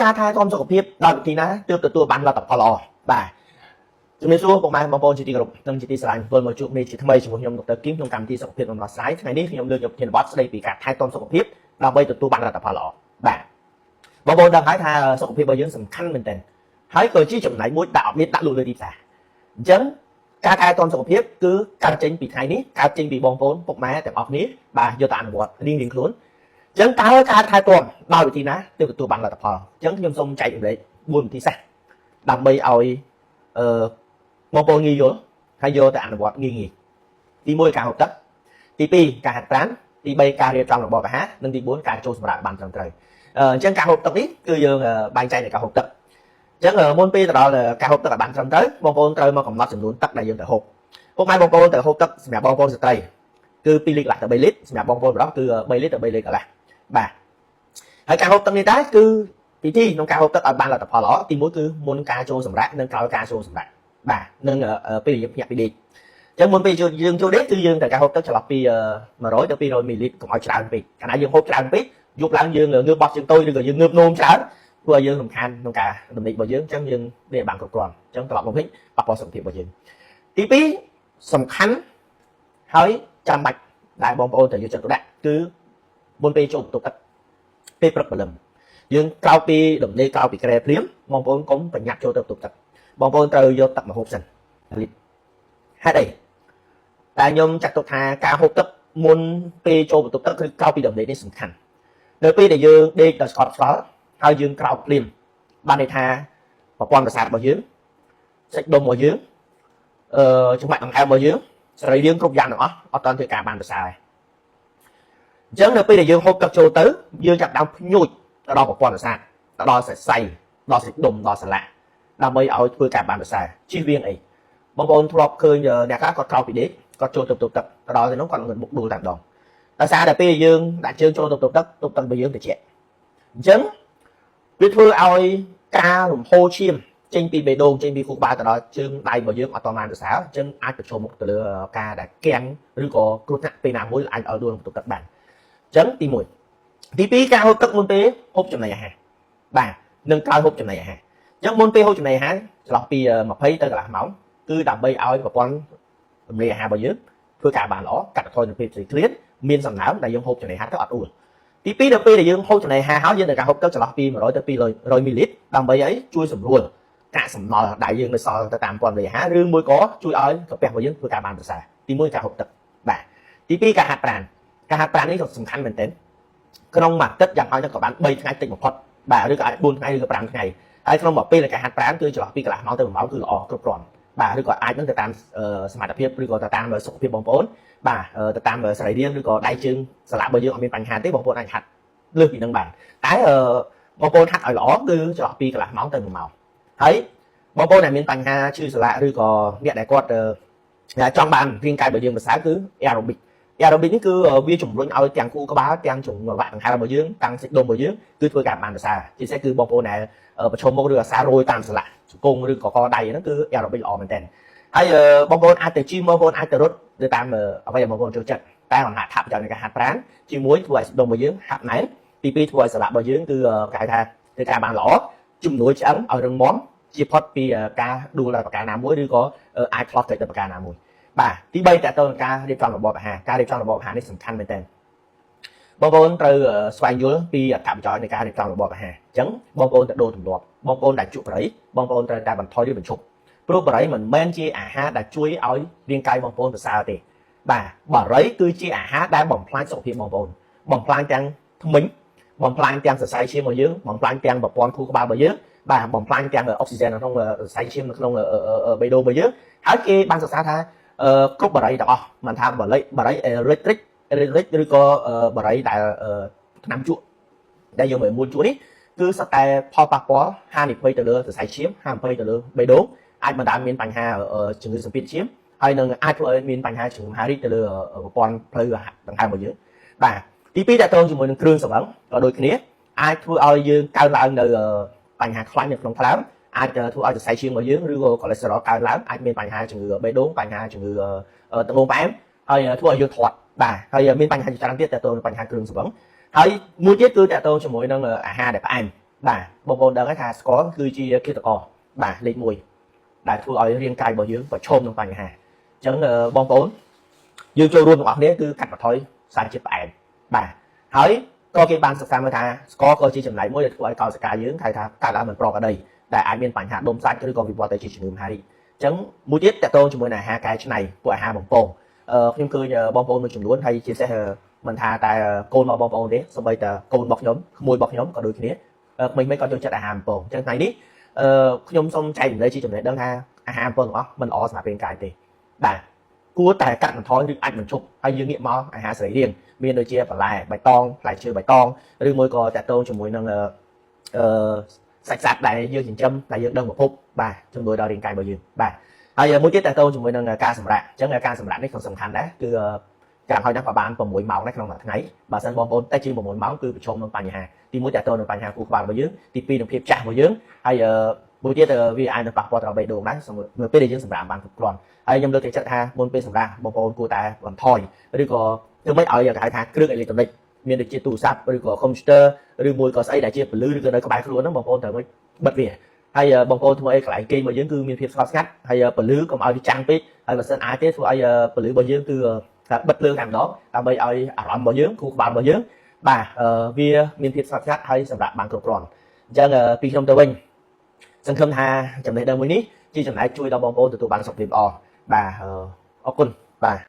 ការថែទាំសុខភាពដោយវិធីណាទើបទទួលបានលទ្ធផលល្អបាទជំរាបសួរពុកម៉ែបងប្អូនជាទីគោរពនិងជាទីស្រឡាញ់វិលមកជួបគ្នាជាថ្មីជាមួយខ្ញុំដុកទ័រគឹមក្នុងកម្មវិធីសុខភាពដំណោះស្រាយថ្ងៃនេះខ្ញុំលើកយកប្រធានបទស្ដីពីការថែទាំសុខភាពដើម្បីទទួលបានលទ្ធផលល្អបាទបងប្អូនដឹងហើយថាសុខភាពរបស់យើងសំខាន់មែនទែនហើយក៏ជាចំណែកមួយដែលអត់មានដាក់លក់លើទីផ្សារអញ្ចឹងការថែទាំសុខភាពគឺកើតចេញពីថ្ងៃនេះកើតចេញពីបងប្អូនពុកម៉ែទាំងអស់គ្នាបាទយកទៅអនុវត្តរៀងៗខ្លួន អញ្ចឹងតើការថែទាំដោយវិធីណាទើបទទួលបានលទ្ធផលអញ្ចឹងខ្ញុំសូមចែករំលែក4វិធីសាស្ត្រដើម្បីឲ្យអឺបងប្អូនងាយយល់ហើយយកទៅអនុវត្តងាយងាយទី1ការហូបទឹកទី2ការហាត់ប្រាណទី3ការរៀបចំរបបអាហារនិងទី4ការចូលសម្រាកបានត្រឹមត្រូវអញ្ចឹងការហូបទឹកនេះគឺយើងបែងចែកនៃការហូបទឹកអញ្ចឹងមុនពេលទៅដល់ការហូបទឹកឲ្យបានត្រឹមត្រូវបងប្អូនត្រូវមកកំណត់ចំនួនទឹកដែលយើងត្រូវហូបពុកម៉ែបងប្អូនត្រូវហូបទឹកសម្រាប់បងប្អូនស្ត្រីគឺ2លីត្រកន្លះទៅ3លីត្រសម្រាប់បងប្អូនប្រុសគឺ3លីត្រទៅ3លីត្រកន្លះបាទហើយការហូបទឹកនេះដែរគឺពិធីក្នុងការហូបទឹកឲ្យបានលទ្ធផលល្អទី1គឺមុនការចូលសម្រាកនិងក្រោយការចូលសម្រាកបាទនិងពេលយើងភ្ញាក់ពីដេកអញ្ចឹងមុនពេលយើងចូលដេកគឺយើងត្រូវការហូបទឹកចន្លោះពី100ទៅ200មីលីលីត្រកុំឲ្យច្រើនពេកកាលណាយើងហូបច្រើនពេកយប់ឡើងយើងងើបបត់ជើងតូចឬក៏យើងងើបនោមច្រើនធ្វើឲ្យយើងរំខានក្នុងការដំណេករបស់យើងអញ្ចឹងយើងនេះបានគ្រប់គ្រាន់អញ្ចឹងត្រឡប់មកវិញប៉ះពាល់សុខភាពរបស់យើងទី2សំខាន់ហើយចាំបាច់ដែលបងប្អូនត្រូវយកចិត្តទុកដាក់គឺមុនពេលចូលបន្ទប់ទឹកពេលព្រឹកព្រលឹមយើងក្រោកពីដំណេកក្រោកពីគ្រែភ្លាមបងប្អូនកុំប្រញាប់ចូលទៅបន្ទប់ទឹកបងប្អូនត្រូវយកទឹកមកហូបសិនលីត្រហេតុអីតែខ្ញុំចាត់ទុកថាការហូបទឹកមុនពេលចូលបន្ទប់ទឹកគឺក្រោកពីដំណេកនេះសំខាន់នៅពេលដែលយើងដេកដល់ស្កប់ស្កល់ហើយយើងក្រោកភ្លាមបានន័យថាប្រព័ន្ធប្រសាទរបស់យើងសាច់ដុំរបស់យើងចង្វាក់ដង្ហើមរបស់យើងសរីរាង្គគ្រប់យ៉ាងទាំងអស់អត់ទាន់ធ្វើការបានប្រសើរអញ្ចឹងនៅពេលដែលយើងហូបទឹកចូលទៅយើងចាប់ដើមភ្ញូចទៅដល់ប្រព័ន្ធប្រសាទទៅដល់សរសៃដល់សាច់ដុំដល់សន្លាក់ដើម្បីឲ្យធ្វើការបានប្រសើរជៀសវាងអីបងប្អូនធ្លាប់ឃើញអ្នកខ្លះគាត់ក្រោកពីដេកគាត់ចូលទៅបន្ទប់ទឹកទៅដល់ទៅនោះគាត់ងើបមុខដួលតែម្ដងដោយសារតែពេលយើងដាក់ជើងចូលទៅបន្ទប់ទឹកទប់ទឹករបស់យើងត្រជាក់អញ្ចឹងវាធ្វើឲ្យការរំហូរឈាមចេញពីបេះដូងចេញពីខួរក្បាលទៅដល់ជើងដៃរបស់យើងអត់តបានប្រសើរអញ្ចឹងអាចប្រឈមមុខទៅលើការដែលគាំងឬក៏គ្រោះថ្នាក់ពេលណាមួយអាចឲ្យដួលក្នុងបន្ទប់ទឹកបានអញ្ចឹងទី1ទី2ការហូបទឹកមុនពេលហូបចំណីអាហារបាទនិងក្រោយហូបចំណីអាហារអញ្ចឹងមុនពេលហូបចំណីអាហារចន្លោះពី20ទៅកន្លះម៉ោងគឺដើម្បីឲ្យប្រព័ន្ធរំលាយអាហាររបស់យើងធ្វើការបានល្អកាត់បន្ថយនូវភាពស្រេកឃ្លានមានសំណើមដែលយើងហូបចំណីអាហារទៅអត់អួលទី2ដល់ពេលដែលយើងហូបចំណីអាហារហើយយើងត្រូវការហូបទឹកចន្លោះពី100ទៅ200មីលីលីត្រដើម្បីអីជួយសម្រួលកាកសំណល់ដែលយើងនៅសល់ទៅតាមប្រព័ន្ធរំលាយអាហារឬមួយក៏ជួយឲ្យកាពះរបស់យើងធ្វើការបានប្រសើរទី1ការហូបទឹកបាទទី2ការហាត់ប្រាណការហាត់ប្រាណនេះក៏សំខាន់មែនទែនក្នុងមួយអាទិត្យយ៉ាងហោចណាស់ក៏បាន3ថ្ងៃតិចបំផុតបាទឬក៏អាច4ថ្ងៃឬក៏5ថ្ងៃហើយក្នុងមួយពេលនៃការហាត់ប្រាណគឺចន្លោះពីកន្លះម៉ោងទៅ1ម៉ោងគឺល្អគ្រប់គ្រាន់បាទឬក៏អាចនឹងទៅតាមសមត្ថភាពឬក៏ទៅតាមសុខភាពបងប្អូនបាទទៅតាមសរីរាង្គឬក៏ដៃជើងសន្លាក់របស់យើងអត់មានបញ្ហាទេបងប្អូនអាចហាត់លើសពីនឹងបានតែបងប្អូនហាត់ឲ្យល្អគឺចន្លោះពីកន្លះម៉ោងទៅ1ម៉ោងហើយបងប្អូនដែលមានបញ្ហាឈឺសន្លាក់ឬក៏អ្នកដែលគាត់ចង់បានរាងកាយរបស់យើងប្រសើរគឺ aerobic aerobic នេះគឺវាជំរុញឲ្យទាំងខួរក្បាលទាំងចង្វាក់ដង្ហើមរបស់យើងទាំងសាច់ដុំរបស់យើងគឺធ្វើការបានប្រសើរជាពិសេសគឺបងប្អូនដែលប្រឈមមុខឬអាសារយតាមសន្លាក់ជង្គង់ឬក៏កដៃហ្នឹងគឺ aerobic ល្អមែនទែនហើយបងប្អូនអាចទៅ gym បងប្អូនអាចទៅរត់ទៅតាមអ្វីដែលបងប្អូនចូលចិត្តតែអត្ថប្រយោជន៍នៃការហាត់ប្រាណជាមួយធ្វើឲ្យសាច់ដុំរបស់យើងហាប់ណែនទី2ធ្វើឲ្យសន្លាក់របស់យើងគឺគេហៅថាធ្វើការបានល្អជំនួយឆ្អឹងឲ្យរឹងមាំជាផុតពីការដួលដោយប្រការណាមួយឬក៏អាចឆ្លោះកិច្ចដោយប្រការណាមួយបាទទី3តើតើនឹងការរៀបចំរបបអាហារការរៀបចំរបបអាហារនេះសំខាន់មែនទែនបងប្អូនត្រូវស្វែងយល់ពីអត្ថប្រយោជន៍នៃការរៀបចំរបបអាហារអញ្ចឹងបងប្អូនទៅដូរទម្លាប់បងប្អូនដែលជក់បារីបងប្អូនត្រូវតែបន្ថយឬបញ្ឈប់ព្រោះបារីមិនមែនជាអាហារដែលជួយឲ្យរាងកាយបងប្អូនប្រសើរទេបាទបារីគឺជាអាហារដែលបំផ្លាញសុខភាពបងប្អូនបំផ្លាញទាំងធ្មេញបំផ្លាញទាំងសរសៃឈាមរបស់យើងបំផ្លាញទាំងប្រព័ន្ធខួរក្បាលរបស់យើងបាទបំផ្លាញទាំងអុកស៊ីហ្សែននៅក្នុងសរសៃឈាមនៅក្នុងបេះដូងរបស់យើងហើយគេបានសិក្សាថាគ្រប់បារីទាំងអស់មិនថាបារីបារីអេឡិចត្រិកអេឡិចត្រិកឬក៏បារីដែលថ្នាំជក់ដែលយកមកមួលជក់នេះគឺសុទ្ធតែផលប៉ះពាល់ហានិភ័យទៅលើសរសៃឈាមហានិភ័យទៅលើបេះដូងអាចបណ្ដាលមានបញ្ហាជំងឺសម្ពាធឈាមហើយនឹងអាចធ្វើឲ្យមានបញ្ហាជំងឺមហារីកទៅលើប្រព័ន្ធផ្លូវដង្ហើមរបស់យើងបាទទី2តកតងជាមួយនឹងគ្រឿងស្រវឹងក៏ដូចគ្នាអាចធ្វើឲ្យយើងកើនឡើងនៅបញ្ហាខ្លាញ់នៅក្នុងថ្លើមអាចធ្វើឲ្យសរសៃឈាមរបស់យើងឬក៏កូលេស្តេរ៉ុលកើនឡើងអាចមានបញ្ហាជំងឺបេះដូងបញ្ហាជំងឺទឹកនោមផ្អែមហើយធ្វើឲ្យយើងធាត់បាទហើយមានបញ្ហាជាច្រើនទៀតតទៅនឹងបញ្ហាគ្រឿងស្រវឹងហើយមួយទៀតគឺតទៅជាមួយនឹងអាហារដែលផ្អែម បាទបងប្អូនដឹងហើយថាស្ករគឺជាឃាតករបាទលេខ1ដែលធ្វើឲ្យរាងកាយរបស់យើងប្រឈមនឹងបញ្ហាអញ្ចឹងបងប្អូនយើងចូលរួមទាំងអស់គ្នាគឺកាត់បន្ថយសារជាតិផ្អែមបាទហើយក៏គេបានសិក្សាមើលថាស្ករក៏ជាចំណែកមួយដែលធ្វើឲ្យកោសិកាយើងហៅថាកើតឡើងមិនប្រក្រតីដែលអាចមានបញ្ហាដុំសាច់ឬក៏វិវត្តទៅជាជំងឺមហារីកអញ្ចឹងមួយទៀតតកតងជាមួយនឹងអាហារកែច្នៃពួកអាហារបំពងខ្ញុំឃើញបងប្អូនមួយចំនួនហើយជាពិសេសមិនថាតែកូនរបស់បងប្អូនទេសូម្បីតែកូនរបស់ខ្ញុំក្មួយរបស់ខ្ញុំក៏ដូចគ្នាក្មេងៗក៏ចូលចិត្តអាហារបំពងអញ្ចឹងថ្ងៃនេះខ្ញុំសូមចែករំលែកជាចំណេះដឹងថាអាហារបំពងទាំងអស់មិនល្អសម្រាប់រាងកាយទេបាទគួរតែកាត់បន្ថយឬអាចបញ្ឈប់ហើយយើងងាកមកអាហារសរីរាង្គមានដូចជាបន្លែបៃតងផ្លែឈើបៃតងឬមួយក៏តាក់ទងជាមួយនឹងអឺសាច់សត្វដែលយើងចិញ្ចឹមដែលយើងដឹងប្រភពបាទជំនួយដល់រាងកាយរបស់យើងបាទហើយមួយទៀតតាក់ទងជាមួយនឹងការសម្រាកអញ្ចឹងការសម្រាកនេះក៏សំខាន់ដែរគឺយ៉ាងហោចណាស់ប្រហែល6ម៉ោងដែរក្នុងមួយថ្ងៃបើសិនបងប្អូនតិចជាង6ម៉ោងគឺប្រឈមនឹងបញ្ហាទី1តាក់ទងនឹងបញ្ហាខួរក្បាលរបស់យើងទី2នឹងភាពចាស់របស់យើងហើយមួយទៀតវាអាចនឹងប៉ះពាល់ដល់បេះដូងដែរនៅពេលដែលយើងសម្រាកបានគ្រប់គ្រាន់ហើយខ្ញុំលើកទឹកចិត្តថាមុនពេលសម្រាកបងប្អូនគួរតែបន្ថយឬក៏ធ្វើម៉េចឲ្យគេហៅថាគ្រឿងអេឡិចត្រូនិកមានដូចជាទូរស័ព្ទឬក៏កុំព្យូទ័រឬមួយក៏ស្អីដែលជាពន្លឺឬក៏នៅក្បែរខ្លួនហ្នឹងបងប្អូនត្រូវបិទវាហើយបងប្អូនធ្វើអីកន្លែងគេងរបស់យើងគឺមានភាពស្ងប់ស្ងាត់ហើយពន្លឺកុំឲ្យវាចាំងពេកហើយបើសិនអាចទេធ្វើឲ្យពន្លឺរបស់យើងគឺថាបិទភ្លើងតែម្ដងដើម្បីឲ្យអារម្មណ៍របស់យើងខួរក្បាលរបស់យើងបាទវាមានភាពស្ងប់ស្ងាត់ហើយសម្រាកបានគ្រប់គ្រាន់អញ្ចឹងពីខ្ញុំទៅវិញសង្ឃឹមថាចំណេះដឹងមួយនេះជាចំណែកជួយដល់បងប្អូនទទួលបានសុខភាពល្អបាទអរគុណបាទ។